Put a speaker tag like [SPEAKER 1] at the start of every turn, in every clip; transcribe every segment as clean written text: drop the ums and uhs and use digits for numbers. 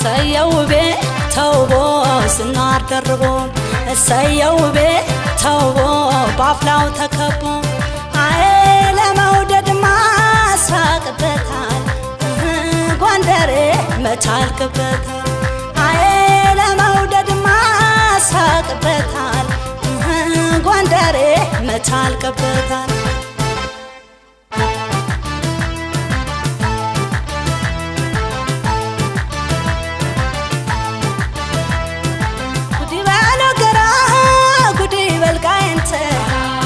[SPEAKER 1] እሰየው ውቤ ተውቦ ዝናር ደርቦ፣ እሰየው ውቤ ተውቦ ባፍላው ተከቦ፣ አይ ለመውደድ ማሳቅበታል ጎንደሬ መቻልክበታል፣ አይ ለመውደድ ማሳቅበታል ጎንደሬ መቻልክበታል። ጉዲ በለው ገራ ጉዲ በል ጋይንት፣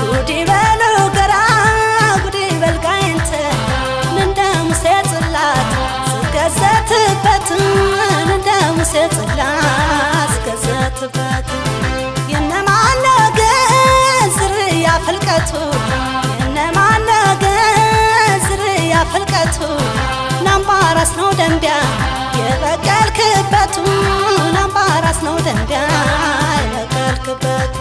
[SPEAKER 1] ጉዲ በለው ገራ ጉዲ በል ጋይንት፣ እንደ ሙሴ ጽላት ስገዘትበት፣ እንደ ሙሴ ጽላት ስገዘትበት። የነማን ግን ዝርያ ፍልቀቱ፣ የነማን ግን ዝርያ ፍልቀቱ፣ ናምባራስ ነው ደንቢያ የበቀልክበቱ፣ ናምባራስ ነው ደንቢያ የበቀልክበቱ።